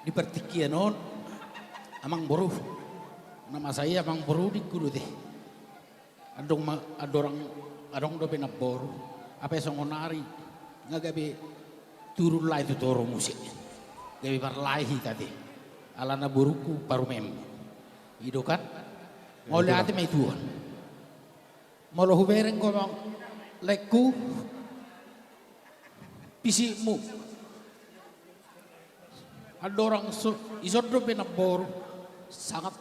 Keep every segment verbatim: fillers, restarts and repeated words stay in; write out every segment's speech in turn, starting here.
Di partingkian on, amangboru, na masa i amangboru ningku do te. Adong ma-, andorang, adong dope namboru, hape songon ari nga gabe turun lae tu toru muse. Gabe parlae hita te. Alana borungku parumaenmu. I do kan? Mauliate ma i Tuhan. Molo hubereng ho, amang laengku, pisikmu. Andorang so-, ison dope namboru, sangat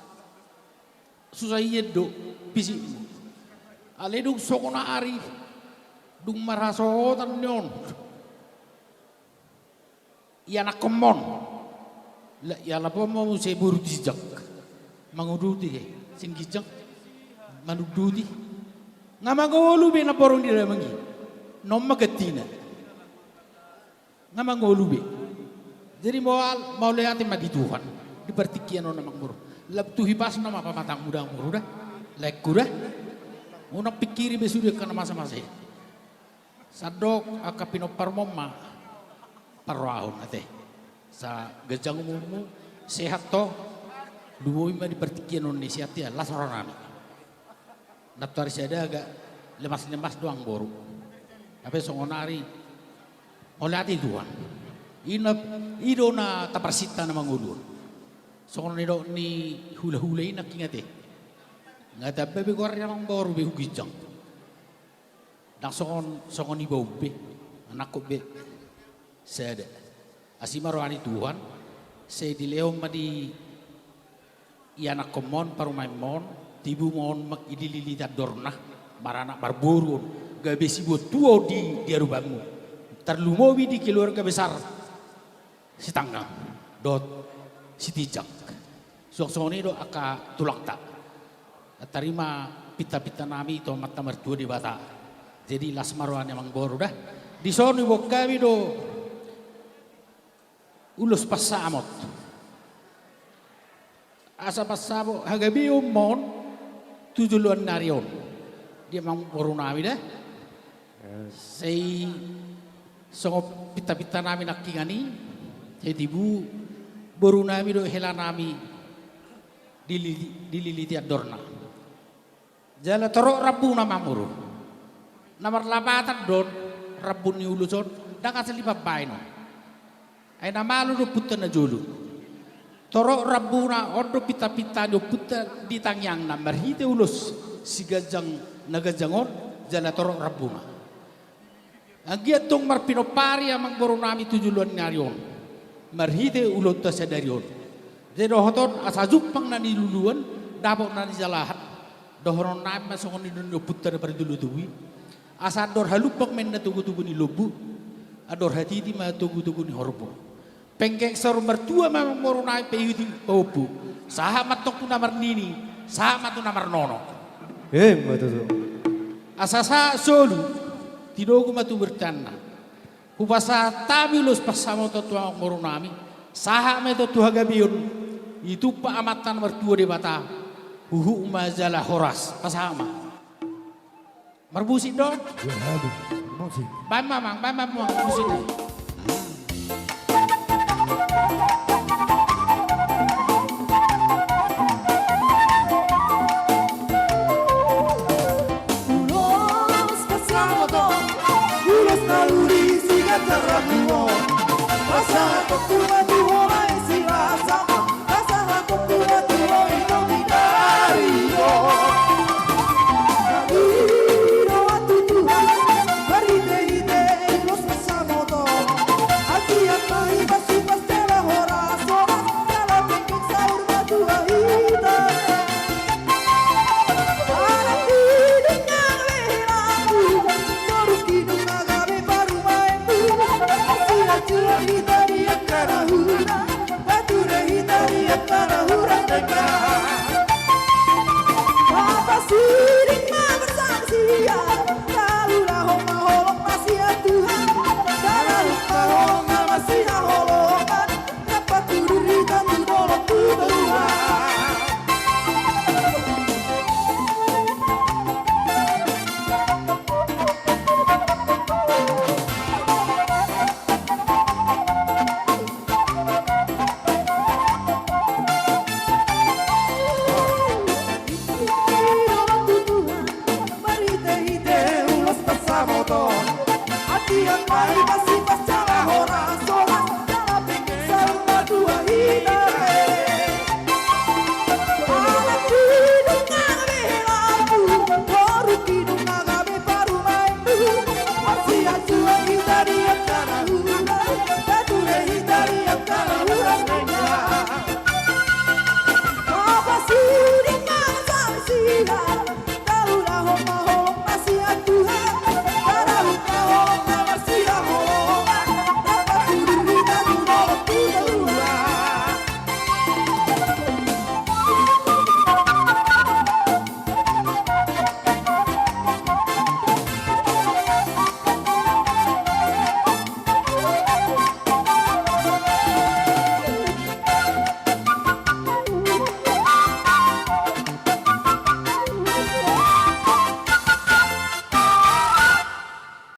susah ian do pisikmu. Alai dung songon ari, dung marhasohotan ni on, ianakhonmon. La, ialap on ma muse boru tu ginjang. Manguduti he, sian ginjang. Manunduti. Nga mangolu be namboru ni damang i. Nunga ma gantina. Nga mangolu be. Jadi mauliate ma di Tuhan. Di partingkian on amangboru. Lam tu hipasna ma pamatangmu da amangboru da. Laengku da. Unang pingkiri be sude angka na masa-masa i. Sandok angka pinomparmon ma parrohahon ate. Sai ganjang umurmu, sehat ho, lumobi ma di partingkian on ni sian i, las rohanami. Nantoari sada agak lemas-lemas do amangboru. Hape songon ari, mauliate Tuhan. I na, i do na taparsinta na mangolu on. Songon nidok ni hula-hula i nangkin ate. Nga tamba be goar ni amangboru be hu ginjang. Ndang songon, songon iba on be, anakhon be sada. Asi ma roha ni Tuhan, sai dilehon ma di ianakhonmon, parumaenmon, tibu ma on ma-, dililiti andorna, maranak marboru on, gabe sibuat tua on di, di adopanmu. Tarlumobi di keluarga besar Sitanggang dohot Sitinjak. Suang songon i do angka tulangta. Tarima pinta-pintanami tu Amanta Martua Debata. Jadi las ma roha ni amangboru da. Dison diboan hami do ulos pansamot. Asa pansamot hagabeon ma on tu joloan ni ari on. Di amangborunami da. Sai songon pinta-pintanami nangkiningan i, sai tibu borunami dohot helanami dilili-, dililiti andorna. Jala torop rambuna ma amangboru. Na marlapatan do on rambu ni ulos on, ndang asa lipat baen on. Ai na malo do ompunta najolo. Torop rambuna on do pinta-pinta ni ompunta di tangiangna marhite ulos siganjang na ganjang on jala torop rambuna. Anggiat tong marpinompari amangborunami tu joloan ni ari on marhite ulaonta sadari on. Jadi dohot on asa jumpang na niluluan, dapot na nijalahan. Dohononnami ma songon nidok ni ompunta na parjolo tubu i. Asa andor halumpang ma inna togu-togu ni lombu, andor hatiti ma togu-togu ni horbo. Penggeng saur martua ma amangborunami paihut-ihut pahompu. Sahat ma antong tu na marnini, sahat ma tu na marnono. Emma tutu. Asa sahat solu, tinogu ma tu bertanna. Hupasahat hami ulos pansamotan tu amangborunami, sahat ma i antong tu hagabeon, ditumpak Amanta na Martua Debata, huhut ma jala horas, pasahat ma. Marmusik do? Iya, aduh, musik. Baen ma, Amang, baen ma, Amang, musik.